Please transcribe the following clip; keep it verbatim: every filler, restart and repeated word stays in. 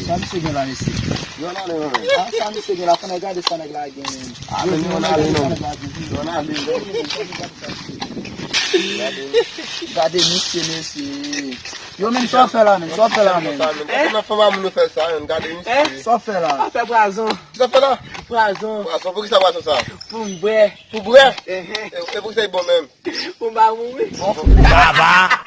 Sa misye gen la, mesye? Yo nan men mwen. Ah, sa misye gen la, fò nèg gade sa nèg la gen. Ah, men yo nan men non. Yo nan men. Gade misye, mesye. Yo, men, sa w fè la, men, sa w fè la, men? Sa men, kòman fanm a moun yo fè sa, men, gade misye. Sa w fè la? Sa fè pwazon. Sa fè la? Pwazon. Pwazon, poukisa pwazon sa? Pou m bwè. Pou bwè? Ehe. E, e poukisa li bon menm? Pou m pa mouri. Baba.